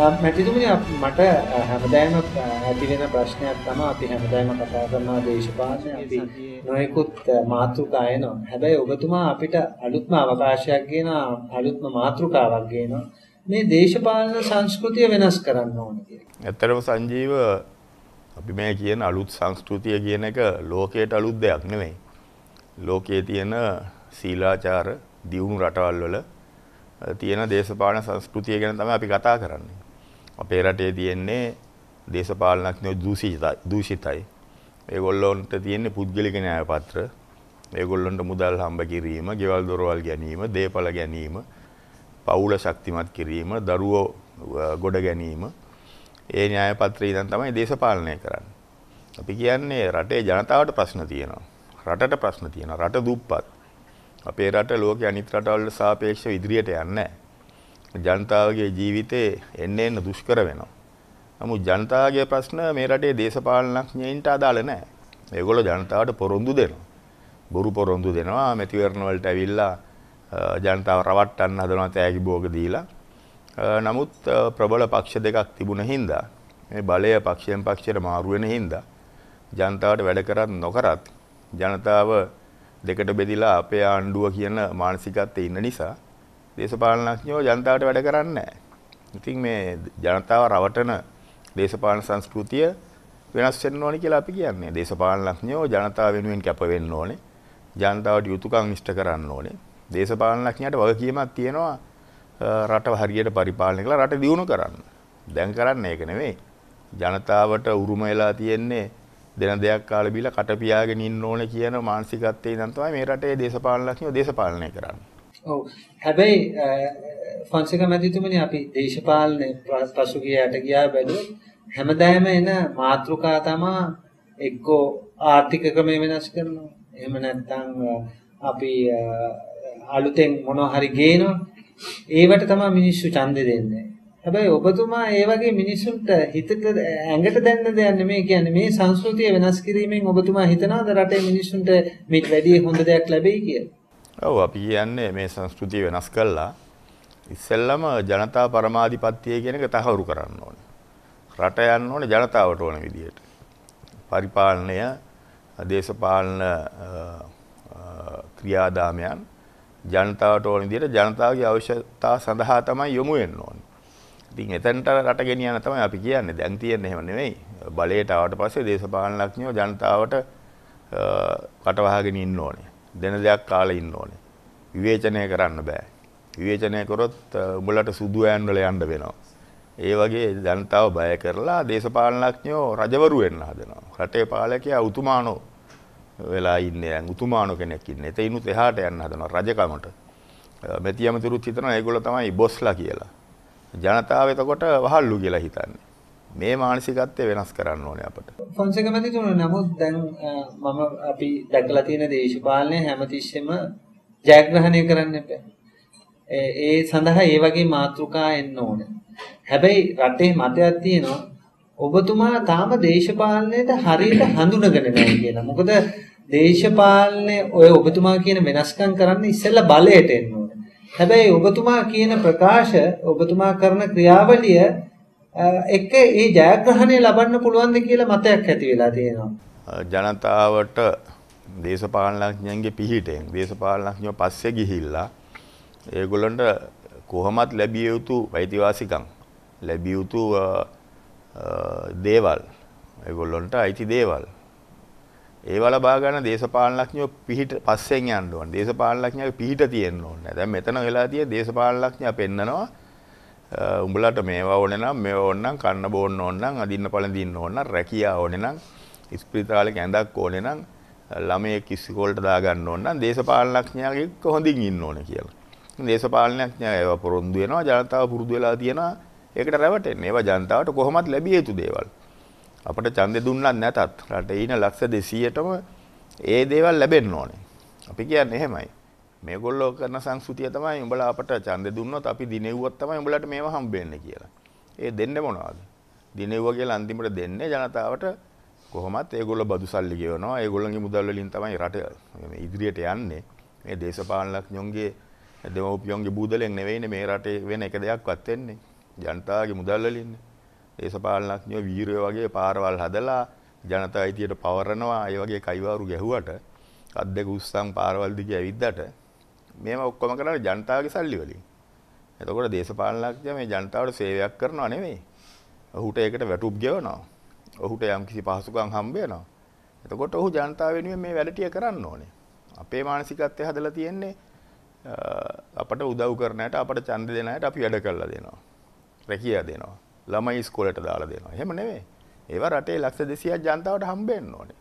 මැතිතුමනි, මට හැමදාම ඇති වෙන ප්‍රශ්නයක් තමයි අපි හැමදාම කතා කරනවා දේශපාලනය, අපි නොයෙකුත් මාතෘකා එනවා. හැබැයි ඔබතුමා අපිට අලුත්ම අවකාශයක් ගේනවා, අලුත්ම මාතෘකාවක් ගේනවා. මේ දේශපාලන සංස්කෘතිය වෙනස් කරන්න ඕන කියලා. ඇත්තටම සංජීව, අපි මේ කියන අලුත් සංස්කෘතිය කියන එක ලෝකයට අලුත් දෙයක් නෙමෙයි. ලෝකයේ තියෙන සීලාචාර දියුණු රටවල් වල තියෙන දේශපාලන සංස්කෘතිය ගැන තමයි අපි කතා කරන්නේ. අපේ රටේ තියෙන්නේ දේශපාලනඥයෝ දූෂිතයි. ඒගොල්ලොන්ට තියෙන්නේ පුද්ගලික න්‍යාය පත්‍ර. ඒගොල්ලොන්ට මුදල් හම්බ කිරීම, ගෙවල් දොරවල් ගැනීම, දේපල ගැනීම, පවුල ශක්තිමත් කිරීම, දරුවෝ ගොඩ ගැනීම. ඒ න්‍යාය පත්‍රය ඉඳන් තමයි දේශපාලනය කරන්නේ. අපි කියන්නේ රටේ ජනතාවට ප්‍රශ්න තියෙනවා. රටට ප්‍රශ්න තියෙනවා. රට දුප්පත්. අපේ රට ලෝකයේ අනිත් රටවල් වලට සාපේක්ෂව ඉදිරියට යන්නේ නැහැ. ජනතාවගේ ජීවිතේ එන්න එන්න දුෂ්කර වෙනවා. නමුත් ජනතාවගේ ප්‍රශ්න මේ රටේ දේශපාලනඥයින්ට අදාළ නැහැ. ඒගොල්ලෝ ජනතාවට පොරොන්දු දෙනවා. බොරු පොරොන්දු දෙනවා. මැතිවරණ වලට ඇවිල්ලා ජනතාව රවට්ටන්න හදනවා තෑගි භෝග දීලා. නමුත් ප්‍රබල පක්ෂ දෙකක් තිබුණ හින්දා මේ බලය පක්ෂයෙන් පක්ෂයට මාරු වෙන හින්දා ජනතාවට වැඩ කරත් නොකරත් ජනතාව දෙකට බෙදිලා අපේ ආණ්ඩුව කියන මානසිකත්වයේ ඉන්න නිසා දේශපාලනඥයෝ ජනතාවට වැඩ කරන්නේ නැහැ. ඉතින් මේ ජනතාව රවටන දේශපාලන සංස්කෘතිය වෙනස් වෙන්න ඕනේ කියලා අපි කියන්නේ. දේශපාලනඥයෝ ජනතාව වෙනුවෙන් කැප වෙන්න ඕනේ. ජනතාවට යුතුයකම් ඉෂ්ට කරන්න ඕනේ. දේශපාලනඥයාට වගකීමක් තියෙනවා රට හරියට පරිපාලනය කළා රට දියුණු කරන්න. දැන් කරන්නේ ඒක නෙමෙයි. ජනතාවට උරුම වෙලා තියෙන්නේ දෙන දෙයක් කාලා බීලා කට පියාගෙන ඉන්න ඕනේ කියන මානසිකත්වයේ ඉඳන් තමයි මේ රටේ දේශපාලනඥයෝ දේශපාලනය කරන්නේ. ඔව්. හැබැයි ෆොන්සේකා මැතිතුමනි, අපි දේශපාලනය පසුගිය යට ගියා බැලුවොත් හැමදාම එන මාතෘකා තමා එක්කෝ ආර්ථික ක්‍රමය වෙනස් කරනවා. එහෙම නැත්නම් අපි අලුතෙන් මොනවා හරි ගේනවා. ඒවට තමයි මිනිස්සු ඡන්දෙ දෙන්නේ. හැබැයි ඔබතුමා ඒ වගේ මිනිස්සුන්ට හිතට ඇඟට දැනෙන දෙයක් නෙමෙයි කියන්නේ. මේ සංස්කෘතිය වෙනස් කිරීමෙන් ඔබතුමා හිතනවාද රටේ මිනිස්සුන්ට මේට වැඩිය හොඳ දෙයක් ලැබෙයි කියලා? ඔව්, අපි කියන්නේ මේ සංස්කෘතිය වෙනස් කළා ඉස්සෙල්ලම ජනතා පරමාධිපත්‍යය කියන එක තහවුරු කරන්න ඕනේ. රට යන්න ඕනේ ජනතාවට ඕන විදියට. පරිපාලනය, දේශපාලන ක්‍රියාදාමයන් ජනතාවට ඕන විදියට ජනතාවගේ අවශ්‍යතා සඳහා තමයි යොමු වෙන්න ඕනේ. ඉතින් එතනට රට ගෙනියන්න තමයි අපි කියන්නේ. දැන් තියෙන්නේ එහෙම නෙමෙයි. බලයට ආවට පස්සේ දේශපාලනඥයෝ ජනතාවට කටවහගෙන ඉන්න ඕනේ. දෙන දෙයක් කාලා ඉන්න ඕනේ. විවේචනය කරන්න බෑ. විවේචනය කරොත් උඹලට සුදු ඈන් වල යන්න වෙනවා. ඒ වගේ ජනතාව බය කරලා දේශපාලනඥයෝ රජවරු වෙන්න හදනවා. රටේ පාලකයා උතුමානෝ වෙලා ඉන්නේ. දැන් උතුමානෝ කෙනෙක් ඉන්නේ. එතනිනුත් එහාට යන්න හදනවා රජකමට. මැති ඇමතිරුත් හිතනවා ඒගොල්ලෝ තමයි බොස්ලා කියලා. ජනතාව එතකොට වහල්ලු කියලා හිතන්නේ. මේ මානසිකත්වය වෙනස් කරන්න ඕනේ අපට. ෆොන්සේකා මැතිතුමනි, නමුත් දැන් මම අපි දැකලා තියෙන දේශපාලනය හැමතිස්සෙම ජයග්‍රහණය කරන්න එපා. ඒ සඳහා ඒ වගේ මාතෘකා එන්න ඕනේ. හැබැයි රටේ මතයක් තියෙනවා ඔබතුමා තාම දේශපාලනයට හරියට හඳුනගෙන නැහැ කියලා. මොකද දේශපාලනය ඔය ඔබතුමා කියන වෙනස්කම් කරන්න ඉස්සෙල්ලා බලයට එන්න ඕනේ. හැබැයි ඔබතුමා කියන ප්‍රකාශ, ඔබතුමා කරන ක්‍රියාවලිය එක්ක ඒ ජයග්‍රහණය ලබන්න පුළුවන්ද කියලා මතයක් ඇති වෙලා තියෙනවා. ජනතාවට දේශපාලනඥයන්ගේ පිහිටෙන් දේශපාලනඥයෝ පස්සේ ගිහිල්ලා ඒගොල්ලන්ට කොහොමත් ලැබිය යුතු අයිතිවාසිකම්, ලැබිය යුතු දේවල්, ඒගොල්ලන්ට අයිති දේවල් ඒවා ලබා ගන්න දේශපාලනඥයෝ පිහිට පස්සෙන් යන්න ඕනේ. දේශපාලනඥයාගේ පිහිට තියෙන්න ඕනේ. දැන් මෙතන වෙලා තියෙ දේශපාලනඥයා පෙන්නනවා උඹලට මේවා ඕනේ නම් මේවා ඕන නම් කන්න බොන්න ඕන නම් අදින්න පළඳින්න ඕන නම් රැකියාව ඕනේ නම් ඉස්පිරිතාලෙක ඇඳක් ඕනේ නම් ළමයෙක් ඉස්කෝලේට දාගන්න ඕන නම් දේශපාලනඥයාගේ හොඳින් ඉන්න ඕනේ කියලා. දේශපාලනඥයා ඒවා පොරොන්දු වෙනවා, ජනතාව පුරුදු වෙලා තියෙනවා ඒකට රැවටෙන්නේ. ඒවා ජනතාවට කොහොමත් ලැබිය යුතු දේවල්. අපට ඡන්දෙ දුන්නත් නැතත් රටේ ඉන්න ලක්ෂ 200ටම ඒ දේවල් ලැබෙන්න ඕනේ. අපි කියන්නේ එහෙමයි. මේගොල්ලෝ කරන සංස්කෘතිය තමයි උඹලා අපට ඡන්දෙ දුන්නොත් අපි දිනෙව්වොත් තමයි උඹලාට මේවා හම්බ වෙන්නේ කියලා. ඒ දෙන්නේ මොනවද? දිනෙව්වා කියලා අන්තිමට දෙන්නේ ජනතාවට කොහොමත් ඒගොල්ලෝ බදු සල්ලි ගෙවනවා. ඒගොල්ලන්ගේ මුදල් වලින් තමයි රට ඉදිරියට යන්නේ. මේ දේශපාලනඥයන්ගේ දෙමව්පියන්ගේ බූදලෙන් නෙවෙයිනේ මේ රටේ වෙන එක දෙයක්වත් වෙන්නේ. ජනතාවගේ මුදල් වලින්නේ. දේශපාලනඥයෝ වීරයෝ වගේ පාරවල් හදලා ජනතා අයිතියට පවරනවා. ඒ වගේ කයිවාරු ගැහුවට අත් දෙක උස්සන් පාරවල් දිගේ ඇවිද්දට මේවා ඔක්කොම කරන්නේ ජනතාවගේ සල්ලි වලින්. එතකොට දේශපාලනඥයා මේ ජනතාවට සේවයක් කරනවා නෙමෙයි. ඔහුට ඒකට වැටුප් ගෙවනවා. ඔහුට යම්කිසි පහසුකම් හම්බ වෙනවා. එතකොට ඔහු ජනතාව වෙනුවෙන් මේ වැඩ ටික කරන්න ඕනේ. අපේ මානසිකත්වය හදලා තියෙන්නේ අපට උදව් කරන අයට, අපට ඡන්ද දෙන අයට අපි වැඩ කරලා දෙනවා. රැකියා දෙනවා. ළමයි ඉස්කෝලේට දාලා දෙනවා. එහෙම නෙමෙයි. ඒවා රටේ ලක්ෂ 200ක් ජනතාවට හම්බ වෙන්න ඕනේ.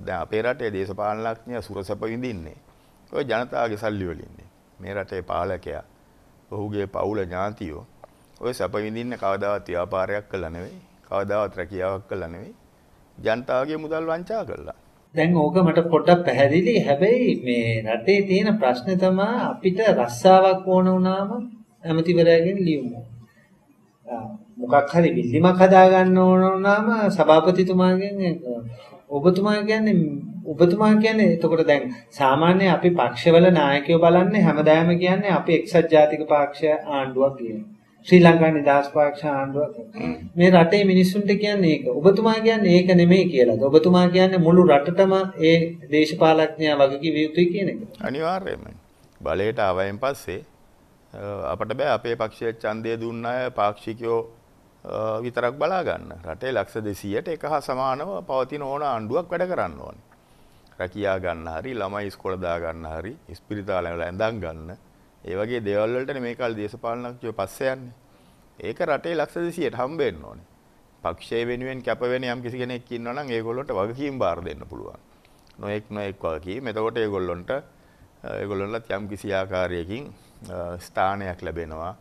දැන් අපේ රටේ දේශපාලනඥයා සුරසැප විඳින්නේ ඔය ජනතාවගේ සල්ලි වලින්නේ. මේ රටේ පාලකයා, ඔහුගේ පවුල ඥාතියෝ ඔය සැප විඳින්න කවදාවත් ව්‍යාපාරයක් කළා නෙවෙයි, කවදාවත් රැකියාවක් කළා නෙවෙයි, ජනතාවගේ මුදල් වංචා කළා. දැන් ඕක මට පොඩ්ඩක් පැහැදිලි. හැබැයි මේ රටේ තියෙන ප්‍රශ්නේ තමයි අපිට රස්සාවක් ඕන වුණාම ඇමතිවරයාගෙන් ලියුම. මොකක් හරි බිල්ඩිමක් හදා ගන්න ඕන වුණාම සභාපතිතුමාගෙන්. ඔබතුමා කියන්නේ එතකොට දැන් සාමාන්‍ය අපි පක්ෂවල නායකයෝ බලන්නේ හැමදාම කියන්නේ අපි එක්සත් ජාතික පක්ෂ ආණ්ඩුවක් කියලා. ශ්‍රී ලංකා නිදහස් පක්ෂ ආණ්ඩුවක්. මේ රටේ මිනිස්සුන්ට කියන්නේ ඒක. ඔබතුමා කියන්නේ ඒක නෙමෙයි කියලාද? ඔබතුමා කියන්නේ මුළු රටටම ඒ දේශපාලඥයා වගකිව යුතුයි කියන එක. අනිවාර්යයෙන්ම. බලයට ආවයින් පස්සේ අපට බෑ අපේ පක්ෂයේ ඡන්දය දුන්න අය පාක්ෂිකයෝ විතරක් බලා ගන්න. රටේ ලක්ෂ 200ට එක හා සමානව පවතින ඕන ආණ්ඩුවක් වැඩ කරන්න ඕනේ. රැකියා ගන්න හරි, ළමයි ඉස්කෝලේ දා ගන්න හරි, ඉස්පිරිතාල වල ඇඳන් ගන්න. ඒ වගේ දේවල් වලටනේ මේ කාලේ දේශපාලනඥයෝ පස්සේ යන්නේ. ඒක රටේ ලක්ෂ 200ට හම්බ වෙන්න ඕනේ. පක්ෂය වෙනුවෙන් කැප වෙන යම් කිසි කෙනෙක් ඉන්නවා නම් ඒගොල්ලන්ට වගකීම් බාර දෙන්න පුළුවන්. නොඑක් නොඑක් වගකීම්. එතකොට ඒගොල්ලන්ටත් යම් කිසි ආකාරයකින් ස්ථානයක් ලැබෙනවා.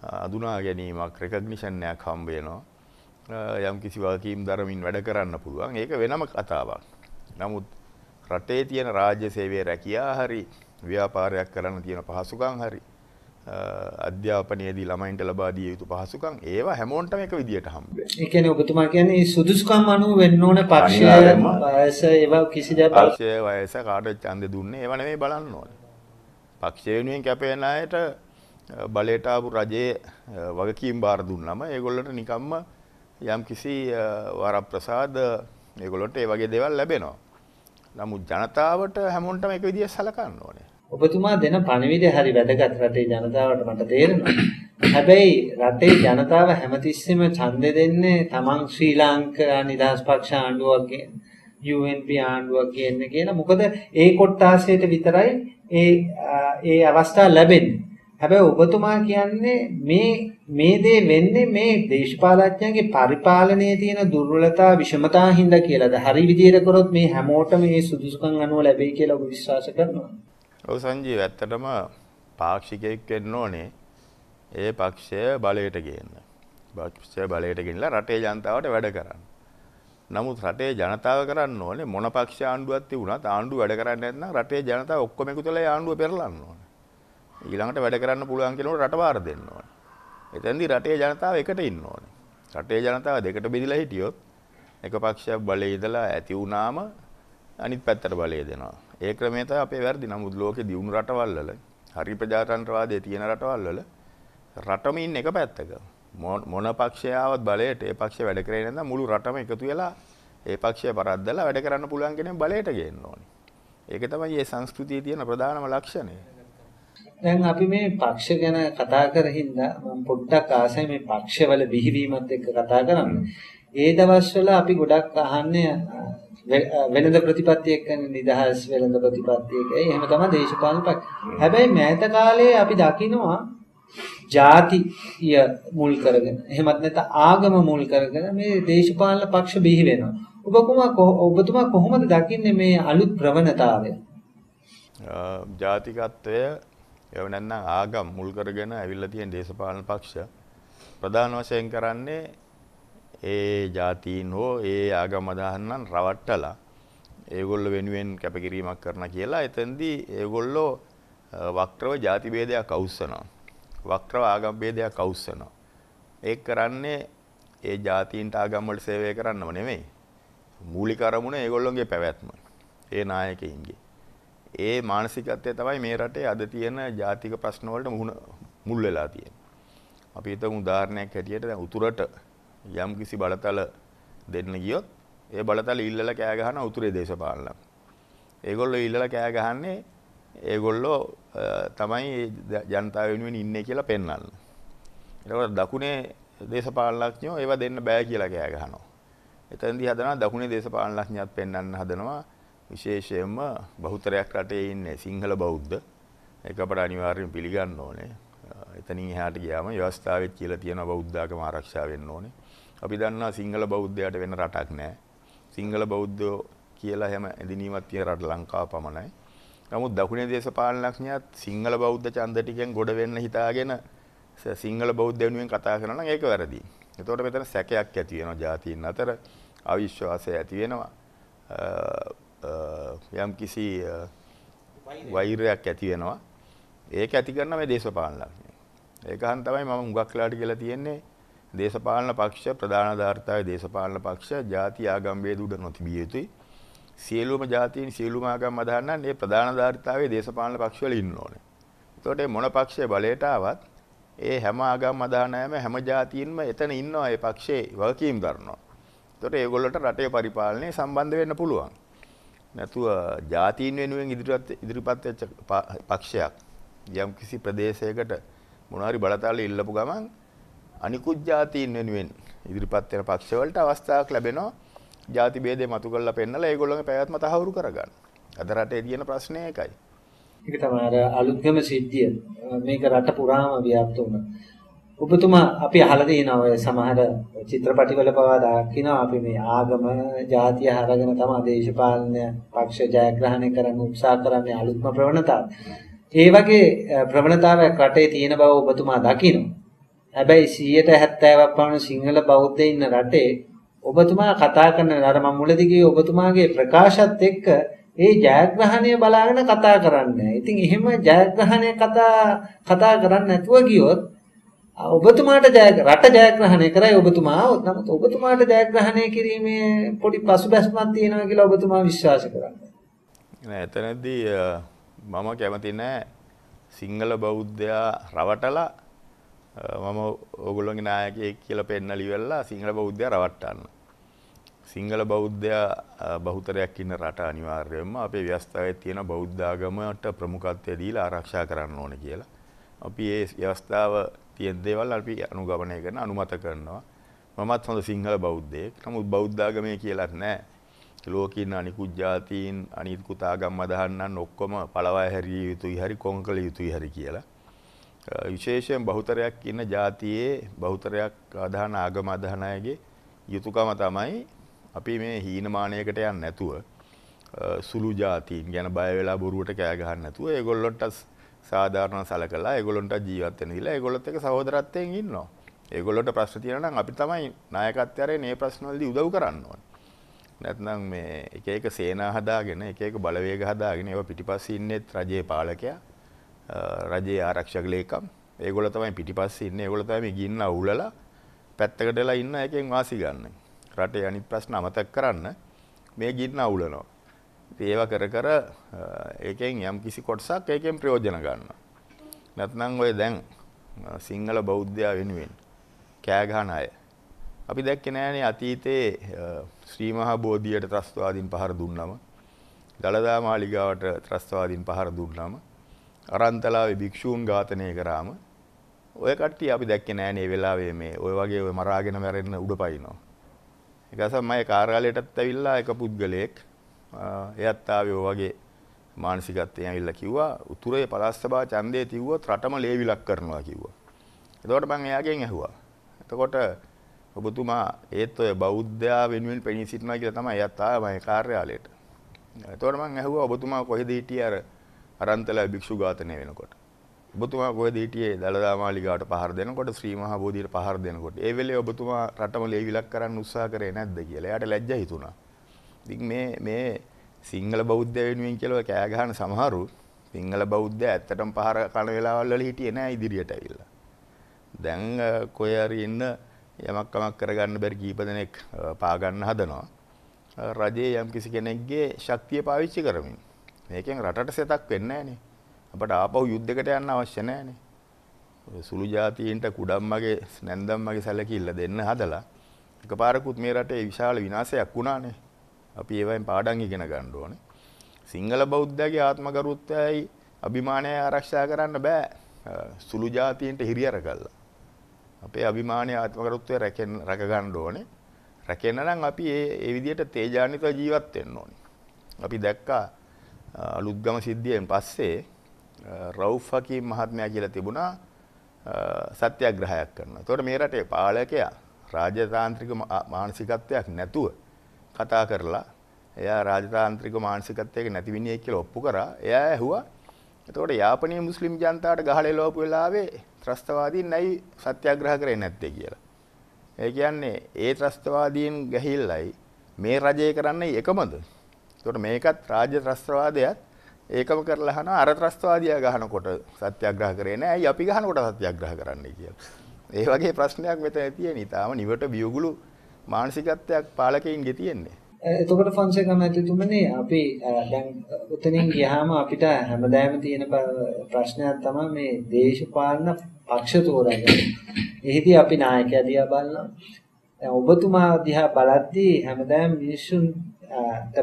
අඳුනා ගැනීමක්, රෙකග්නිෂන් එකක් හම්බ වෙනවා. යම් කිසි වගකීම් දරමින් වැඩ කරන්න පුළුවන්. ඒක වෙනම කතාවක්. නමුත් රටේ තියෙන රාජ්‍ය සේවයේ රැකියා හරි, ව්‍යාපාරයක් කරන්න තියෙන පහසුකම් හරි, අධ්‍යාපනයේදී ළමයින්ට ලබා දිය යුතු පහසුකම් ඒවා හැමෝන්ටම එක විදියට හම්බ වෙනවා. ඒ කියන්නේ ඔබතුමා කියන්නේ මේ සුදුසුකම් අනුව වෙන්න ඕන පක්ෂය, වයස ඒවා කිසි දෙයක් පක්ෂය, වයස, කාටද ඡන්දෙ දුන්නේ ඒවා නෙමෙයි බලන්න ඕනේ. පක්ෂය වෙනුවෙන් කැප වෙන අයට බලයට ආපු රජයේ වගකීම් බාර දුන්නම ඒගොල්ලන්ට නිකම්ම යම් කිසි වරප්‍රසාද ඒගොල්ලන්ට ඒ වගේ දේවල් ලැබෙනවා. නමුත් ජනතාවට හැමෝන්ටම එක විදියට සලකන්න ඕනේ. ඔබතුමා දෙන පණිවිඩය හරි වැදගත් රටේ ජනතාවට මට තේරෙනවා. හැබැයි රටේ ජනතාව හැමතිස්සෙම ඡන්දෙ දෙන්නේ තමන් ශ්‍රී ලංකා නිදහස් පක්ෂ ආණ්ඩුවක් කියන, UNP ආණ්ඩුවක් කියන්නේ කියලා. මොකද ඒ කොට්ටාසයට විතරයි ඒ ඒ අවස්ථාව ලැබෙන්නේ. හැබැයි ඔබතුමා කියන්නේ මේ දේ වෙන්නේ මේ දේශපාලඥයන්ගේ පරිපාලනයේ තියෙන දුර්වලතා විෂමතා හින්දා කියලාද? හරි විදියට කරොත් මේ හැමෝටම මේ සුදුසුකම් අනුව ලැබෙයි කියලා ඔබ විශ්වාස කරනවා? ඔව් සංජීව, ඇත්තටම පාක්ෂිකයෙක් වෙන්න ඕනේ ඒ පක්ෂය බලයට ගේන්න. පක්ෂය බලයට ගෙනලා රටේ ජනතාවට වැඩ කරන්න. නමුත් රටේ ජනතාව කරන්න ඕනේ මොන පක්ෂ ආණ්ඩුවක් තිබුණත් ආණ්ඩුව වැඩ කරන්නේ නැත්නම් රටේ ජනතාව ඔක්කොම එකතු වෙලා ඒ ආණ්ඩුව පෙරලන්න ඕනේ. ඊළඟට වැඩ කරන්න පුළුවන් කෙනෙකුට රට බාර දෙන්න ඕනේ. එතෙන්දී රටේ ජනතාව එකට ඉන්න ඕනේ. රටේ ජනතාව දෙකට බෙදිලා හිටියොත් එක පක්ෂයක් බලයේ ඉඳලා ඇති වුණාම අනිත් පැත්තට බලය දෙනවා. ඒ ක්‍රමය තමයි අපේ වැරදි. නමුත් ලෝකේ දියුණු රටවල් වල, හරි ප්‍රජාතන්ත්‍රවාදයේ තියෙන රටවල් වල රටම ඉන්න එක පැත්තක. මොන පක්ෂය ආවත් බලයට ඒ පක්ෂය වැඩ කරේ නැත්නම් මුළු රටම එකතු වෙලා ඒ පක්ෂය පරද්දලා වැඩ කරන්න පුළුවන් කෙනෙක් බලයට ගේන්න ඕනේ. ඒක තමයි මේ සංස්කෘතියේ තියෙන ප්‍රධානම ලක්ෂණය. දැන් අපි මේ පක්ෂ ගැන කතා කර හින්දා මම පොඩ්ඩක් ආසයි මේ පක්ෂවල බිහිවීමත් එක්ක කතා කරන්න. ඒ දවස්වල අපි ගොඩක් අහන්නේ වෙළඳ ප්‍රතිපත්ති එක්කනේ, නිදහස් වෙළඳ ප්‍රතිපත්ති එක. එහෙම තමයි දේශපාලන පක්ෂ. හැබැයි මෑත කාලයේ අපි දකිනවා ජාතිය මුල් කරගෙන, එහෙමත් නැත්නම් ආගම මුල් කරගෙන මේ දේශපාලන පක්ෂ බිහි වෙනවා. ඔබතුමා කොහොමද දකින්නේ මේ අලුත් ප්‍රවණතාවය? ජාතිකත්වය එහෙම නැත්නම් ආගම් මුල් කරගෙන ඇවිල්ලා තියෙන දේශපාලන පක්ෂ ප්‍රධාන වශයෙන් කරන්නේ ඒ ජාතීන් හෝ ඒ ආගම් අදහන්නන් රවට්ටලා ඒගොල්ලෝ වෙනුවෙන් කැපකිරීමක් කරන කියලා. එතෙන්දී ඒගොල්ලෝ වක්‍රව ජාති භේදයක් අවුස්සනවා. වක්‍රව ආගම් භේදයක් අවුස්සනවා. ඒක කරන්නේ ඒ ජාතීන්ට ආගම් වලට සේවය කරන්නම නෙමෙයි. මූලික අරමුණ ඒගොල්ලොන්ගේ පැවැත්ම. ඒ නායකයින්ගේ. ඒ මානසිකත්වය තමයි මේ රටේ අද තියෙන ජාතික ප්‍රශ්න වලට මුල් වෙලා තියෙන්නේ. අපි හිතමු උදාහරණයක් හැටියට දැන් උතුරට යම් කිසි බලතල දෙන්න ගියොත් ඒ බලතල ඉල්ලලා කෑ ගහන උතුරේ දේශපාලන. ඒගොල්ලෝ ඉල්ලලා කෑ ගහන්නේ ඒගොල්ලෝ තමයි ජනතාව වෙනුවෙන් ඉන්නේ කියලා පෙන්වන්න. එතකොට දකුණේ දේශපාලනඥයෝ ඒවා දෙන්න බෑ කියලා කෑ ගහනවා. එතනදී හදනවා දකුණේ දේශපාලනඥයත් පෙන්වන්න හදනවා. විශේෂයෙන්ම බහුතරයක් රටේ ඉන්නේ සිංහල බෞද්ධ. ඒක අපට අනිවාර්යයෙන් පිළිගන්න ඕනේ. එතනින් එහාට ගියාම ව්‍යවස්ථාවෙත් කියලා තියෙනවා බෞද්ධ ආගම ආරක්ෂා වෙන්න ඕනේ. අපි දන්නවා සිංහල බෞද්ධයාට වෙන රටක් නෑ. සිංහල බෞද්ධයෝ කියලා හැම ඇඳිනීමක් තියෙන රට ලංකාව පමණයි. නමුත් දකුණේ දේශපාලනඥයත් සිංහල බෞද්ධ ඡන්ද ටිකෙන් ගොඩ වෙන්න හිතාගෙන සිංහල බෞද්ධ වෙනුවෙන් කතා කරනවා නම් ඒක වැරදි. එතකොට මෙතන සැකයක් ඇති වෙනවා ජාතීන් අතර, අවිශ්වාසය ඇති වෙනවා. යම් කිසි වෛරයක් ඇති වෙනවා. ඒක ඇති කරන මේ දේශපාලනඥයෝ. ඒක හන්ද තමයි මම හුඟක් වෙලාට කියලා තියෙන්නේ දේශපාලන පක්ෂ ප්‍රධාන ධාර්තාවේ දේශපාලන පක්ෂ ජාති ආගම් ભેද උඩ නොතිබිය යුතුයි. සියලුම ජාතීන් සියලුම ආගම් අදහන්නන් මේ ප්‍රධාන ධාර්තාවේ දේශපාලන පක්ෂ වල ඉන්න ඕනේ. එතකොට මේ මොන පක්ෂයේ බලයට ආවත් ඒ හැම ආගම් අදහන අයම හැම ජාතීන්ම එතන ඉන්නවා, ඒ පක්ෂේ වගකීම් දරනවා. එතකොට ඒගොල්ලන්ට රටේ පරිපාලනය සම්බන්ධ වෙන්න පුළුවන්. නැතුව ජාතීන් වෙනුවෙන් ඉදිරිපත් වෙච්ච පක්ෂයක් යම් කිසි ප්‍රදේශයකට මොන හරි බලතල ඉල්ලපු ගමන් අනිකුත් ජාතීන් වෙනුවෙන් ඉදිරිපත් වෙන පක්ෂවලට අවස්ථාවක් ලැබෙනවා ජාති භේදය මතු කරලා පෙන්නලා ඒගොල්ලෝගේ පැවැත්ම තහවුරු කරගන්න. අද රටේ තියෙන ප්‍රශ්නේ ඒකයි. ඒක තමයි අර අලුත්ගම සිද්ධිය. මේක රට පුරාම ව්‍යාප්ත වුණා. ඔබතුමා අපි අහලා තියෙනවා ඔය සමහර චිත්‍රපටිවල පවා දකිනවා අපි මේ ආගම ජාතිය හරගෙන තමයි දේශපාලන පක්ෂ ජයග්‍රහණය කරන්න උත්සාහ කරන්නේ අලුත්ම ප්‍රවණතාව. ඒ වගේ ප්‍රවණතාවයක් රටේ තියෙන බව ඔබතුමා දකිනවා. හැබැයි 70% පමණ සිංහල බෞද්ධ ඉන්න රටේ ඔබතුමා කතා කරන අර මම මුලදී කිව්වේ ඔබතුමාගේ ප්‍රකාශත් එක්ක ඒ ජයග්‍රහණය බලාගෙන කතා කරන්නේ. ඉතින් එහෙම ජයග්‍රහණය කතා කරන්නේ නැතුව ගියොත් ඔබතුමාට රට ජයග්‍රහණය කරයි ඔබතුමා ආවොත්. නමුත් ඔබතුමාට ජයග්‍රහණය කිරීමේ පොඩි පසුබැස්මක් තියෙනවා කියලා ඔබතුමා විශ්වාස කරන්නේ. නෑ, එතනදී මම කැමති නෑ සිංහල බෞද්ධයා රවටලා මම ඕගොල්ලෝගේ නායකයෙක් කියලා පෙන්නලි වෙලා සිංහල බෞද්ධයා රවට්ටන්න. සිංහල බෞද්ධයා බහුතරයක් ඉන්න රට අනිවාර්යයෙන්ම අපේ ව්‍යවස්ථාවේ තියෙන බෞද්ධ ආගමට ප්‍රමුඛත්වය දීලා ආරක්ෂා කරන්න ඕනේ කියලා. අපි ඒ ව්‍යවස්ථාව තියෙන දේවල් අපි අනුගමනය කරන අනුමත කරනවා. මමත් හොඳ සිංහල බෞද්ධයෙක්. නමුත් බෞද්ධ ආගමේ කියලාත් නෑ. ලෝකේ ඉන්න අනිකුත් ජාතීන් අනිකුත් ආගම් අදහන්නන් ඔක්කොම පළවා හැරිය යුතුයි හරි කොන් කළ යුතුයි හරි කියලා. විශේෂයෙන් බහුතරයක් ඉන්න ජාතියේ බහුතරයක් අදහන ආගම අදහන අයගේ යුතුයකම තමයි අපි මේ හීනමානයකට යන්නේ නැතුව සුළු ජාතීන් ගැන බය වෙලා බොරුවට කෑ ගහන්න නැතුව ඒගොල්ලන්ට සාධාරණ සලකලා ඒගොල්ලන්ට ජීවත් වෙන්න දීලා ඒගොල්ලොත් එක්ක සහෝදරත්වයෙන් ඉන්නවා. ඒගොල්ලන්ට ප්‍රශ්න තියෙනවා නම් අපි තමයි නායකත්වය අරගෙන මේ ප්‍රශ්න වලදී උදව් කරන්න ඕනේ. නැත්නම් මේ එක එක සේනා හදාගෙන එක එක බලවේග හදාගෙන ඒවා පිටිපස්සේ ඉන්නේත් රජයේ පාලකයා, රජයේ ආරක්ෂක ලේකම්. ඒගොල්ලෝ තමයි පිටිපස්සේ ඉන්නේ. ඒගොල්ලෝ තමයි මේ ගින්න අවුලලා පැත්තකට වෙලා ඉන්න එකෙන් වාසි ගන්න. රටේ අනිත් ප්‍රශ්න අමතක කරන්න මේ ගින්න අවුලනවා. ඉතින් ඒවා කර කර ඒකෙන් යම් කිසි කොටසක් ඒකෙන් ප්‍රයෝජන ගන්නවා. නැත්නම් ඔය දැන් සිංහල බෞද්ධයා වෙනුවෙන් කෑ ගහන අය අපි දැක්කේ නෑනේ අතීතයේ ශ්‍රී මහා බෝධියට ත්‍රස්තවාදීන් පහර දුන්නම, දළදා මාලිගාවට ත්‍රස්තවාදීන් පහර දුන්නම, අරන්තලාවේ භික්ෂූන් ඝාතනය කරාම ඔය කට්ටිය අපි දැක්කේ නෑනේ ඒ වෙලාවේ මේ ඔය වගේ ඔය මරාගෙන මැරෙන්න උඩ පයින්නවා. ඒක නිසා මම ඒ කාර්යාලයටත් ඇවිල්ලා එක පුද්ගලයෙක් එයත් ආවේ ඔය වගේ මානසිකත්වයෙන් ඇවිල්ලා කිව්වා උතුරේ පළාත් සභා ඡන්දය තිව්වොත් රටම ලේවිලක් කරනවා කිව්වා. එතකොට මම එයාගෙන් ඇහුවා. එතකොට ඔබතුමා ඒත් ඔය බෞද්ධයා වෙනුවෙන් පෙනී සිටිනවා කියලා තමයි එයත් ආවේ මගේ කාර්යාලයට. එතකොට මං ඇහුවා ඔබතුමා කොහෙද හිටියේ අර අරන්තලා භික්ෂු ඝාතනය වෙනකොට? ඔබතුමා කොහෙද හිටියේ දළදා මාලිගාවට පහර දෙනකොට, ශ්‍රී මහා බෝධියට පහර දෙනකොට? ඒ වෙලේ ඔබතුමා රටම ලේවිලක් කරන්න උත්සාහ කරේ නැද්ද කියලා. එයාට ලැජ්ජා හිතුණා. ඉතින් මේ මේ සිංහල බෞද්ධ වෙනුවෙන් කියලා ඔය කෑ ගහන සමහරු සිංහල බෞද්ධයා ඇත්තටම පහර කන වෙලාවල් වල හිටියේ නෑ ඉදිරියට ඇවිල්ලා. දැන් කොහේ හරි ඉන්න යමක් කමක් කරගන්න බැරි කීප දෙනෙක් පා ගන්න හදනවා. රජයේ යම් කිසි කෙනෙක්ගේ ශක්තිය පාවිච්චි කරමින්. මේකෙන් රටට සෙතක් වෙන්නේ නෑනේ. අපට ආපහු යුද්ධයකට යන්න අවශ්‍ය නෑනේ. සුළු ජාතීන්ට කුඩම්මගේ නැන්දම්මගේ සැලකිල්ල දෙන්න හදලා එකපාරකුත් මේ රටේ විශාල විනාශයක් වුණානේ. අපි ඒවෙන් පාඩම් ඉගෙන ගන්න ඕනේ. සිංහල බෞද්ධයාගේ ආත්මගරුත්වයයි අභිමානයයි ආරක්ෂා කරන්න බෑ සුළු ජාතීන්ට හිරියර කළා. අපේ අභිමානය ආත්මගරුත්වය රැක ගන්න ඕනේ. රැකෙන්න නම් අපි ඒ විදිහට තේජාන්විතව ජීවත් වෙන්න ඕනේ. අපි දැක්කා අලුත්ගම සිද්ධියෙන් පස්සේ රවුෆ් හකීම් මහත්මයා කියලා තිබුණා සත්‍යාග්‍රහයක් කරනවා. ඒතකොට මේ රටේ පාලකයා රාජතාන්ත්‍රික මානසිකත්වයක් නැතුව කතා කරලා එයා රාජතාන්ත්‍රික මානසිකත්වයක නැති මිනිහෙක් කියලා ඔප්පු කරා. එයා ඇහුවා එතකොට යාපනයේ මුස්ලිම් ජනතාවට ගහලා එලවපු වෙලාවේ ත්‍රස්තවාදීන් ඇයි සත්‍යාග්‍රහ කරේ නැත්තේ කියලා. ඒ කියන්නේ ඒ ත්‍රස්තවාදීන් ගහිල්ලයි මේ රජය කරන්නේ එකමද? එතකොට මේකත් රාජ්‍ය ත්‍රස්තවාදයත් ඒකම කරලා අහනවා අර ත්‍රස්තවාදියා ගහනකොට සත්‍යාග්‍රහ කරේ නෑ ඇයි අපි ගහනකොට සත්‍යාග්‍රහ කරන්නේ කියලා. ඒ වගේ ප්‍රශ්නයක් මෙතන තියෙන. ඊටාම නිවට බියුගුළු මානසිකත්වයක් පාලකයින්ගේ තියෙන්නේ. එතකොට ෆොන්සේකා මැතිතුමනි අපි දැන් උතනින් ගියාම අපිට හැමදාම තියෙන ප්‍රශ්නයක් තමයි මේ දේශපාලන පක්ෂ තෝරගන්න. එහිදී අපි නායකයා දිහා බලනවා. දැන් ඔබතුමා දිහා බලද්දී හැමදාම මිනිස්සුන්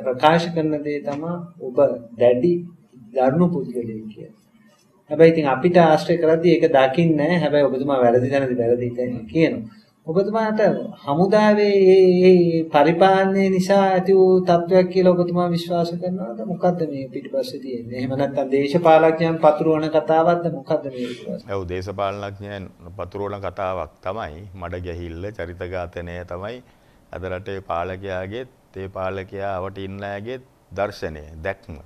ප්‍රකාශ කරන දේ තමයි ඔබ දැඩි දරුණු පුද්ගලයෙක් කියලා. හැබැයි ඉතින් අපිට ආශ්‍රය කරද්දී ඒක දකින්නේ නැහැ. හැබැයි ඔබතුමා වැරදි තැනදී වැරදි තැන කියනවා. ඔබතුමාට හමුදාවේ මේ පරිපාලනය නිසා ඇති වූ තත්ත්වයක් කියලා ඔබතුමා විශ්වාස කරනවද? මොකද්ද මේ පිටිපස්සේ තියෙන්නේ? එහෙම නැත්නම් දේශපාලඥයන් පතුරවන කතාවක්ද? මොකද්ද මේ පිටිපස්සේ? ඔව්, දේශපාලඥයන් පතුරවන කතාවක් තමයි. මඩ ගැහිල්ල, චරිත ඝාතනය තමයි අද රටේ පාලකයාගේ, ඒ පාලකයා අවට ඉන්න අයගේ දර්ශනය, දැක්ම.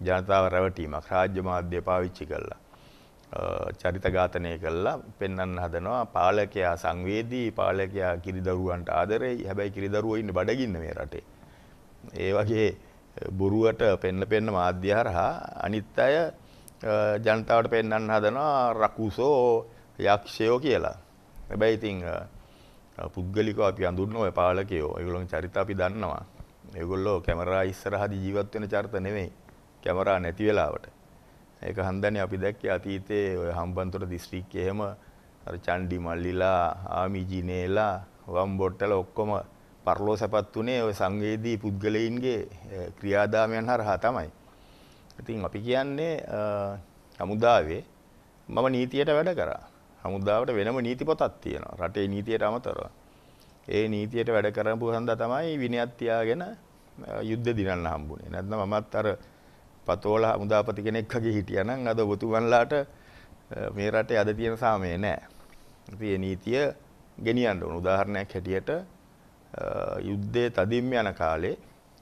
ජනතාව රැවටීමක් රාජ්‍ය මාධ්‍ය පාවිච්චි කරලා චරිත ඝාතනය කළා පෙන්වන්න හදනවා. පාලකයා සංවේදී, පාලකයා කිරිදරුවන්ට ආදරෙයි. හැබැයි කිරිදරුවෝ ඉන්නේ බඩගින්න මේ රටේ. ඒ වගේ බොරුවට පෙන්න පෙන්න මාධ්‍ය හරහා අනිත් අය ජනතාවට පෙන්වන්න හදනවා රකුසෝ යක්ෂයෝ කියලා. හැබැයි ඉතින් පුද්ගලිකව අපි අඳුරන ඔය පාලකයෝ, ඒගොල්ලෝගේ චරිත අපි දන්නවා. ඒගොල්ලෝ කැමරා ඉස්සරහදී ජීවත් වෙන චරිත නෙමෙයි. කැමරා නැති වෙලාවට. ඒක හන්දනේ අපි දැක්කේ අතීතයේ ඔය හම්බන්තොට දිස්ත්‍රික්කයේ එහෙම අර චණ්ඩි මල්ලිලා, ආමි ජිනේලා, වම්බොට්ටල ඔක්කොම පරලෝ සැපත් උනේ ඔය සංවේදී පුද්ගලයින්ගේ ක්‍රියාදාමයන් හරහා තමයි. ඉතින් අපි කියන්නේ හමුදාවේ මම නීතියට වැඩ කරා. හමුදාවට වෙනම නීති පොතක් තියෙනවා. රටේ නීතියට අමතරව. ඒ නීතියට වැඩ කරපු හන්දා තමයි විනයත් තියාගෙන යුද්ධ දිනන්න හම්බුනේ. නැත්නම් මමත් අර පතෝල හමුදාපති කෙනෙක් වගේ හිටියා නම් අද ඔබතුමන්ලාට මේ රටේ අද තියෙන සාමය නෑ. ඉතින් මේ නීතිය ගෙනියන්න ඕන. උදාහරණයක් හැටියට යුද්ධයේ තදින්ම යන කාලේ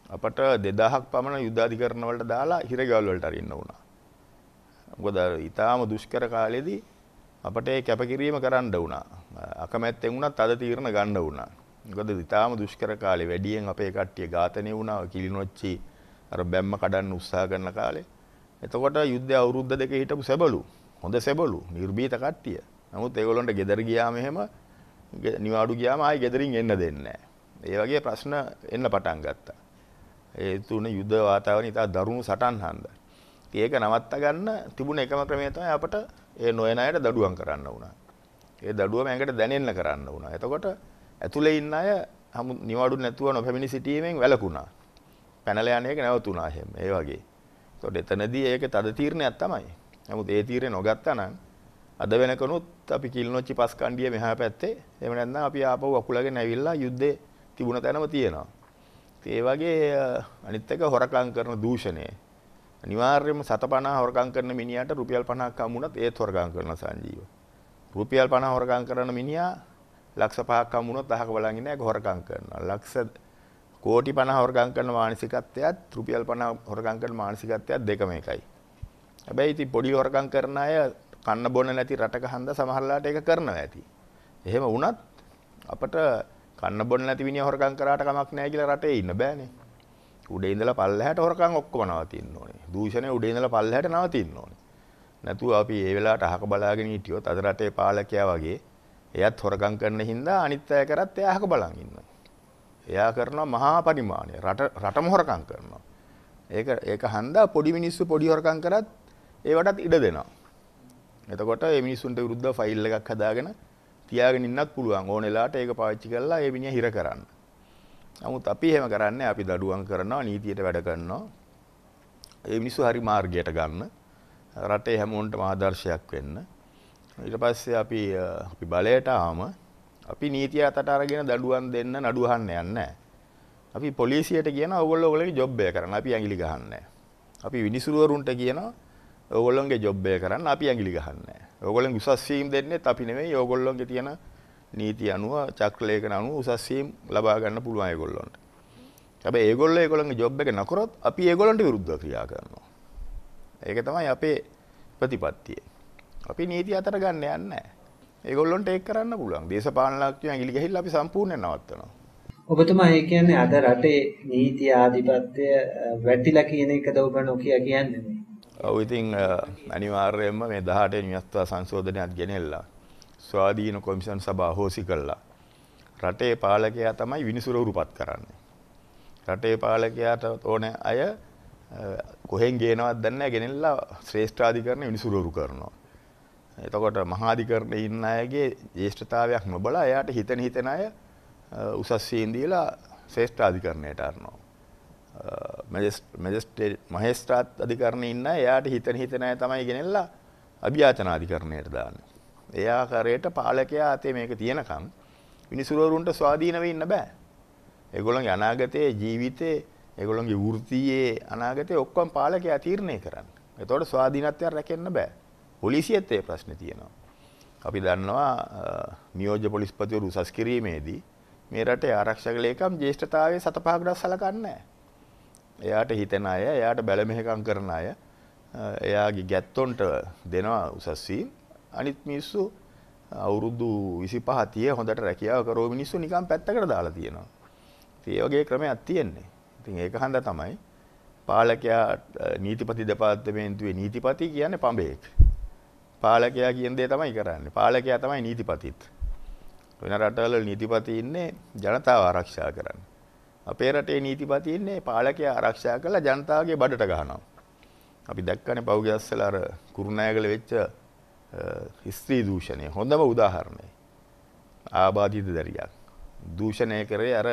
අපට 2000ක් පමණ යුද්ධාධිකරණ වලට දාලා හිරගෙවල් වලට අරින්න වුණා. මොකද ඊටාම දුෂ්කර කාලෙදී අපට ඒ කැපකිරීම කරන්න වුණා. අකමැත්තෙන් වුණත් අද තීරණ ගන්න වුණා. මොකද ඊටාම දුෂ්කර කාලේ වැඩියෙන් අපේ කට්ටිය ඝාතනය වුණා. කිලිනොච්චි අර බැම්ම කඩන්න උත්සාහ කරන කාලේ. එතකොට යුද්ධය අවුරුද්ද දෙක හිටපු සැබළු, හොඳ සැබළු, නිර්භීත කට්ටිය. නමුත් ඒගොල්ලන්ට ගෙදර ගියාම එහෙම නිවාඩු ගියාම ආයි ගෙදරින් එන්න දෙන්නේ නැහැ. ඒ වගේ ප්‍රශ්න එන්න පටන් ගත්තා. ඒ තුන යුද්ධ වාතාවරණය ඉතා දරුණු සටන් හන්දා. ඒක නවත්ත ගන්න තිබුණ එකම ක්‍රමය තමයි අපට ඒ නොයන අයට දඩුවම් කරන්න වුණා. ඒ දඩුවම ඇඟට දැනෙන්න කරන්න වුණා. එතකොට ඇතුලේ ඉන්න අය නිවාඩු නැතුව නොපැමිණි සිටීමෙන් වැළකුණා. පැනලා යන එක නැවතුණා එහෙම. ඒ වගේ. ඒතකොට එතනදී ඒක තද තීරණයක් තමයි. නමුත් ඒ තීරණය නොගත්තා නම් අද වෙනකනුත් අපි කිල්නොච්චි පස් කණ්ඩිය මෙහා පැත්තේ, එහෙම නැත්නම් අපි ආපහු අකුලගෙන ඇවිල්ලා යුද්ධේ තිබුණ තැනම තියෙනවා. ඉතින් ඒ වගේ අනිත් එක හොරකම් කරන දූෂණය. අනිවාර්යයෙන්ම 750 හොරකම් කරන මිනිහාට රුපියල් 50ක් හම්බුණත් ඒත් හොරකම් කරන සංජීව. රුපියල් 50 හොරකම් කරන මිනිහා ලක්ෂ 5ක් හම්බුණොත් අහක බලන් ඉන්නේ ඒක හොරකම් කරනවා. ලක්ෂ කෝටි 50 හොරකම් කරන මානසිකත්වයත් රුපියල් 50 හොරකම් කරන මානසිකත්වයත් දෙකම එකයි. හැබැයි ඉතින් පොඩි හොරකම් කරන අය කන්න බොන්න නැති රටක හන්ද සමහරලාට ඒක කරනවා ඇති. එහෙම වුණත් අපට කන්න බොන්න නැති මිනිහා හොරකම් කරාට කමක් නැහැ කියලා රටේ ඉන්න බෑනේ. උඩේ ඉඳලා පල්ලෙහාට හොරකම් ඔක්කොම නවතින්න ඕනේ. දූෂණය උඩේ ඉඳලා පල්ලෙහාට නවතින්න ඕනේ. නැතුව අපි ඒ වෙලාවට අහක බලාගෙන හිටියොත් අද රටේ පාලකයා වගේ එයත් හොරකම් කරන හින්දා අනිත් අය කරත් එයා අහක බලන් ඉන්නවා. එයා කරනවා මහා පරිමාණය. රටම හොරකම් කරනවා. ඒක හන්දා පොඩි මිනිස්සු පොඩි හොරකම් කරත් ඒවටත් ඉඩ දෙනවා. එතකොට මේ මිනිස්සුන්ට විරුද්ධව ෆයිල් එකක් හදාගෙන තියාගෙන ඉන්නත් පුළුවන්. ඕන වෙලාවට ඒක පාවිච්චි කරලා ඒ මිනිහා හිර කරන්න. නමුත් අපි එහෙම කරන්නේ අපි දඩුවම් කරනවා, නීතියට වැඩ කරනවා. ඒ මිනිස්සු හරි මාර්ගයට ගන්න. රටේ හැමෝන්ටම ආදර්ශයක් වෙන්න. ඊට පස්සේ අපි අපි බලයට ආවම අපි නීතිය අතට අරගෙන දඩුවම් දෙන්න නඩු අහන්න යන්නේ නැහැ. අපි පොලිසියට කියනවා ඕගොල්ලෝ ඔයගොල්ලෝගේ ජොබ් එක කරන්න. අපි ඇඟිලි ගහන්නේ නැහැ. අපි විනිසුරුවරුන්ට කියනවා ඕගොල්ලෝගේ ජොබ් එක කරන්න. අපි ඇඟිලි ගහන්නේ නැහැ. ඕගොල්ලෝගේ උසස් වීම් දෙන්නෙත් අපි නෙමෙයි. ඕගොල්ලෝගේ තියෙන නීති අනුව චක්‍රලේඛන අනුව උසස් වීම් ලබා ගන්න පුළුවන් ඒගොල්ලොන්ට. හැබැයි ඒගොල්ලෝ ඒගොල්ලන්ගේ ජොබ් එක නොකරොත් අපි ඒගොල්ලන්ට විරුද්ධව ක්‍රියා කරනවා. ඒක තමයි අපේ ප්‍රතිපත්තිය. අපි නීති අතට ගන්න යන්නේ නැහැ. ඒගොල්ලොන්ට ඒක කරන්න පුළුවන්. දේශපාලනාඥයෝ ඇඟිලි ගහilla අපි සම්පූර්ණයෙන් නවත්තනවා. ඔබතුමා ඒ කියන්නේ අද රටේ නීති ආධිපත්‍ය වැටිලා කියන එකද ඔබ නොකිය කියන්නේ මේ? ඔව්, ඉතින් අනිවාර්යයෙන්ම මේ 18 වෙනි ව්‍යවස්ථා සංශෝධනයත් ගෙනෙල්ලා ස්වාධීන කොමිෂන් සභාව හෝසි කළා. රටේ පාලකයා තමයි විනිසුරුවරු පත් කරන්නේ. රටේ පාලකයාට ඕන අය කොහෙන් ගේනවද දන්නේ නැහැ, ගෙනෙල්ලා ශ්‍රේෂ්ඨාධිකරණ විනිසුරුවරු කරනවා. එතකොට මහාධිකරණේ ඉන්න අයගේ ජ්‍යෙෂ්ඨතාවයක් නොබලා එයාට හිතෙන හිතෙන අය උසස් වීම් දීලා ශ්‍රේෂ්ඨාධිකරණයට අරනවා. මහේස්ත්‍රාත් අධිකරණේ ඉන්න අය එයාට හිතෙන හිතෙන අය තමයි ගෙනෙල්ලා අභියාචනාධිකරණයට දාන්නේ. ඒ ආකාරයට පාලකයා අතේ මේක තියෙනකම් විනිසුරුවරුන්ට ස්වාධීනව ඉන්න බෑ. ඒගොල්ලන්ගේ අනාගතයේ ජීවිතේ, ඒගොල්ලන්ගේ වෘත්තියේ අනාගතේ ඔක්කොම පාලකයා තීරණය කරන්නේ. එතකොට ස්වාධීනත්වයක් රැකෙන්න බෑ. පොලිසියත් ඒ ප්‍රශ්නේ තියෙනවා. අපි දන්නවා නියෝජ්‍ය පොලිස්පතිවරු උසස් කිරීමේදී මේ රටේ ආරක්ෂක ලේකම් ජ්‍යෙෂ්ඨතාවයේ සත පහකට සලකන්නේ නැහැ. එයාට හිතෙන අය, එයාට බැල මෙහෙකම් කරන අය, එයාගේ ගැත්තොන්ට දෙනවා උසස් වීම්. අනිත් මිනිස්සු අවුරුදු 25 30 හොඳට රැකියාව කරව මිනිස්සු නිකන් පැත්තකට දාලා තියෙනවා. ඉතින් ඒ වගේ ක්‍රමයක් තියෙන්නේ. ඉතින් ඒක හන්ද තමයි පාලකයා නීතිපති දෙපාර්තමේන්තුවේ නීතිපති කියන්නේ පඹයෙක්. පාලකයා කියන දේ තමයි කරන්නේ. පාලකයා තමයි නීතිපතිත්. වෙන රටවල නීතිපති ඉන්නේ ජනතාව ආරක්ෂා කරන්න. අපේ රටේ නීතිපති ඉන්නේ පාලකයා ආරක්ෂා කරලා ජනතාවගේ බඩට ගහනවා. අපි දැක්කනේ පහුගිය දවස්වල අර කුරුණෑගල වෙච්ච ස්ත්‍රී දූෂණය හොඳම උදාහරණය. ආබාධිත දරියක් දූෂණය කරේ අර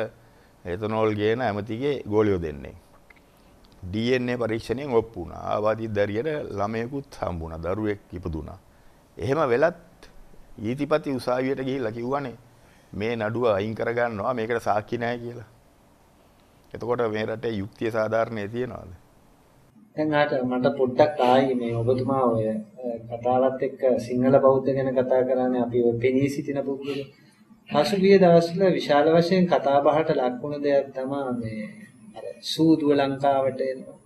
එතනෝල් ගේන ඇමතිගේ ගෝලියෝ දෙන්නේ. DNA පරීක්ෂණයෙන් ඔප්පු වුණා. ආබාධිත දරියට ළමයෙකුත් හම්බුණා, දරුවෙක් ඉපදුණා. එහෙම වෙලත් නීතිපති උසාවියට ගිහිල්ලා කිව්වනේ මේ නඩුව අයින් කරගන්නවා, මේකට සාක්ෂි නැහැ කියලා. එතකොට මේ රටේ යුක්තිය සාධාරණේ තියනවාද? දැන් ආට මට පොඩ්ඩක් ආයි මේ ඔබතුමා ඔය කතාවත් එක්ක සිංහල බෞද්ධ ගැන කතා කරන්නේ අපි ඔය පෙනී සිටින පුද්ගලයෝ. පසුගිය දවස්වල විශාල වශයෙන් කතා බහට ලක් වුණ දෙයක් තමයි මේ අර සූදුව ලංකාවට එනවා.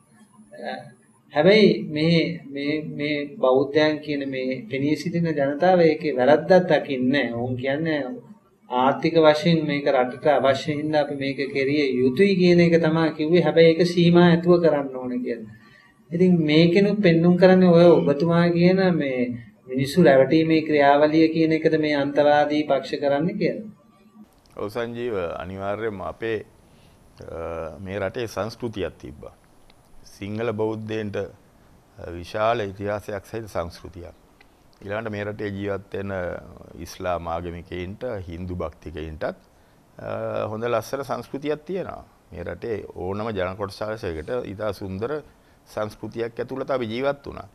හැබැයි මේ මේ මේ බෞද්ධයන් කියන මේ පෙනී සිටින ජනතාව ඒකේ වැරද්දක් දකින්නේ නැහැ. ඔවුන් කියන්නේ ආර්ථික වශයෙන් මේක රටට අවශ්‍ය හින්දා අපි මේක කෙරිය යුතුයි කියන එක තමයි කිව්වේ. හැබැයි ඒක සීමා ඇතුව කරන්න ඕන කියලා. ඉතින් මේකෙනුත් පෙන්눔 කරන්නේ ඔය ඔබතුමා කියන මේ මිනිස්සු රැවටීමේ ක්‍රියාවලිය කියන එකද මේ අන්තවාදී පක්ෂ කරන්නේ කියලා? ඔව් සංජීව, අනිවාර්යයෙන්ම අපේ මේ රටේ සංස්කෘතියක් තිබ්බා. සිංහල බෞද්ධයන්ට විශාල ඉතිහාසයක් සහිත සංස්කෘතියක්. ඊළඟට මේ රටේ ජීවත් වෙන ඉස්ලාම් ආගමිකයින්ට, හින්දු භක්තිකයින්ටත් හොඳ ලස්සන සංස්කෘතියක් තියෙනවා. මේ රටේ ඕනම ජන කොටසකට ඉතා සුන්දර සංස්කෘතියක් ඇතුළත අපි ජීවත් වුණා.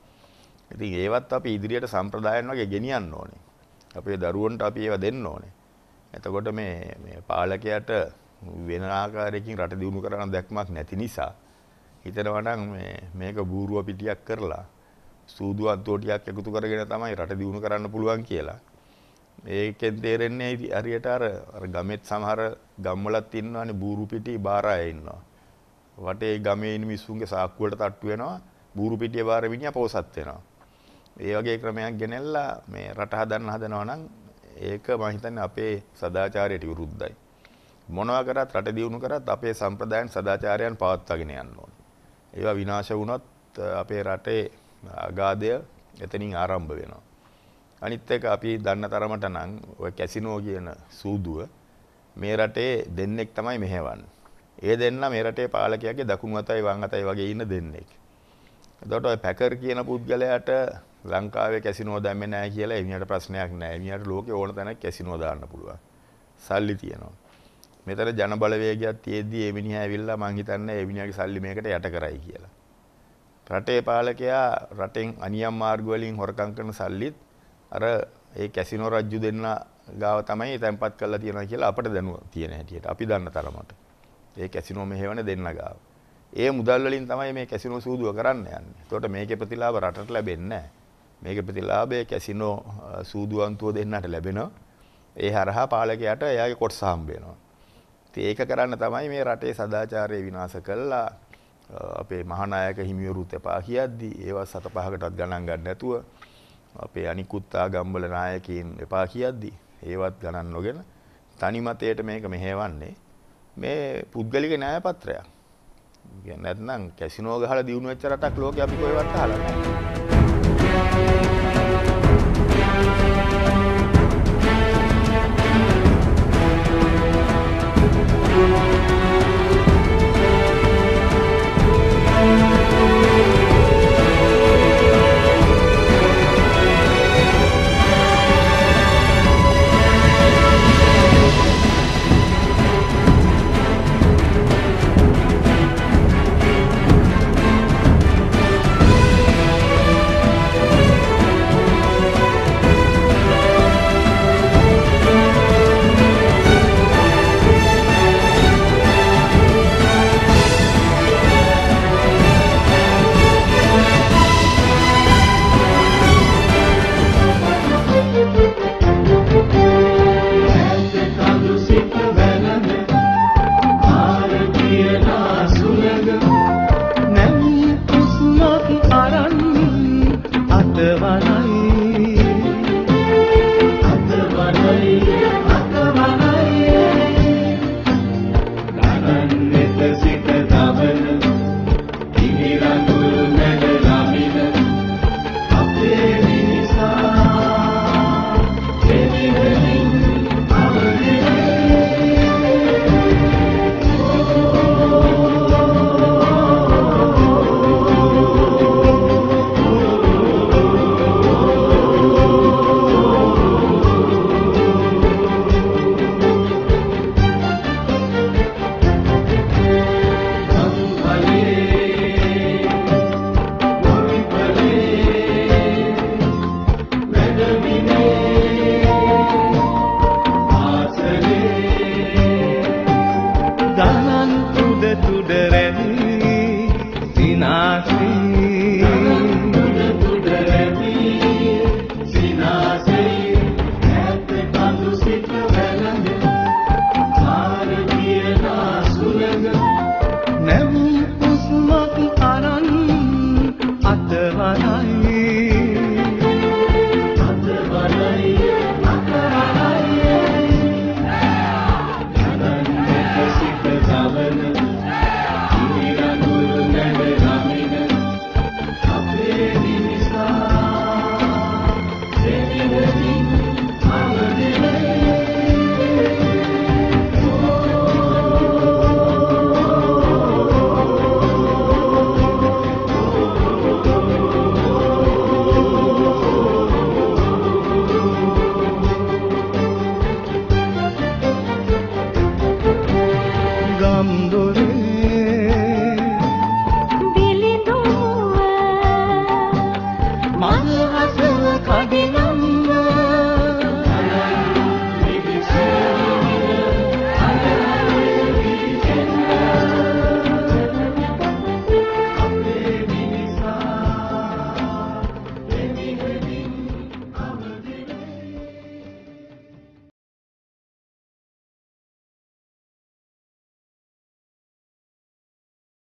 ඉතින් ඒවත් අපි ඉදිරියට සම්ප්‍රදායන් වගේ ගෙනියන්න ඕනේ. අපේ දරුවන්ට අපි ඒවා දෙන්න ඕනේ. එතකොට මේ මේ පාලකයාට වෙන ආකාරයකින් රට දියුණු කරන දැක්මක් නැති නිසා හිතනවා නම් මේ මේක බූරුව පිටියක් කරලා සූදු අන්තෝටියක් එකතු කරගෙන තමයි රට දියුණු කරන්න පුළුවන් කියලා. ඒකෙන් තේරෙන්නේ හරියට අර අර ගමෙත් සමහර ගම්වලත් ඉන්නවනේ බූරු පිටි බාර අය ඉන්නවා. වටේ ගමේ ඉන්න මිනිස්සුන්ගේ සාක්කුවට තට්ටු වෙනවා, බූරු පිටිය බාර මිනිහා පෝසත් වෙනවා. ඒ වගේ ක්‍රමයක් ගෙනල්ලා මේ රට හදන්න හදනවා නම් ඒක මම හිතන්නේ අපේ සදාචාරයට විරුද්ධයි. මොනවා කරත් රට දියුණු කරත් අපේ සම්ප්‍රදායන් සදාචාරයන් පවත්වාගෙන යන්න ඕනේ. ඒවා විනාශ වුණොත් අපේ රටේ අගාධය එතනින් ආරම්භ වෙනවා. අනිත් එක අපි දන්න තරමට නම් ඔය කැසිනෝ කියන සූදුව මේ රටේ දෙන්නෙක් තමයි මෙහෙවන්නේ. ඒ දෙන්න මේ රටේ පාලකයාගේ දකුණු අතයි වම් අතයි වගේ ඉන්න දෙන්නෙක්. එතකොට ඔය පැකර් කියන පුද්ගලයාට ලංකාවේ කැසිනෝ දැම්මේ නැහැ කියලා එමිහාට ප්‍රශ්නයක් නැහැ. එමිහාට ලෝකේ ඕන තැනක කැසිනෝ දාන්න පුළුවන්. සල්ලි තියෙනවා. මෙතන ජන බලවේගයක් තියෙද්දි ඒ මිනිහා ඇවිල්ලා මං හිතන්නේ ඒ මිනිහාගේ සල්ලි මේකට යට කරයි කියලා. රටේ පාලකයා රටෙන් අනියම් මාර්ග වලින් හොරකම් කරන සල්ලිත් අර ඒ කැසිනෝ රජු දෙන්න ගාව තමයි තැන්පත් කරලා තියෙනවා කියලා අපට දැනුව තියෙන හැටියට අපි දන්න තරමට. ඒ කැසිනෝ මෙහෙවන දෙන්න ගාව. ඒ මුදල් වලින් තමයි මේ කැසිනෝ සූදුව කරන්න යන්නේ. එතකොට මේකේ ප්‍රතිලාභ රටට ලැබෙන්නේ නැහැ. මේකේ ප්‍රතිලාභය කැසිනෝ සූදුවන්තුව දෙන්නට ලැබෙනවා. ඒ හරහා පාලකයාට එයාගේ කොටස හම්බ වෙනවා. ඉතින් ඒක කරන්න තමයි මේ රටේ සදාචාරය විනාශ කළා. අපේ මහානායක හිමිවරුත් එපා කියද්දි ඒවා සත පහකටවත් ගණන් ගන්න නැතුව අපේ අනිකුත් ආගම්වල නායකයින් එපා කියද්දි ඒවත් ගණන් නොගෙන තනි මතයට මේක මෙහෙවන්නේ මේ පුද්ගලික න්‍යාය පත්‍රයක්. කියන්නේ නැත්නම් කැසිනෝ ගහලා දිනු වෙච්ච රටක් ලෝකේ අපි කොහෙවත් අහලා නැහැ. තුඩ රැඳී සිනාසී.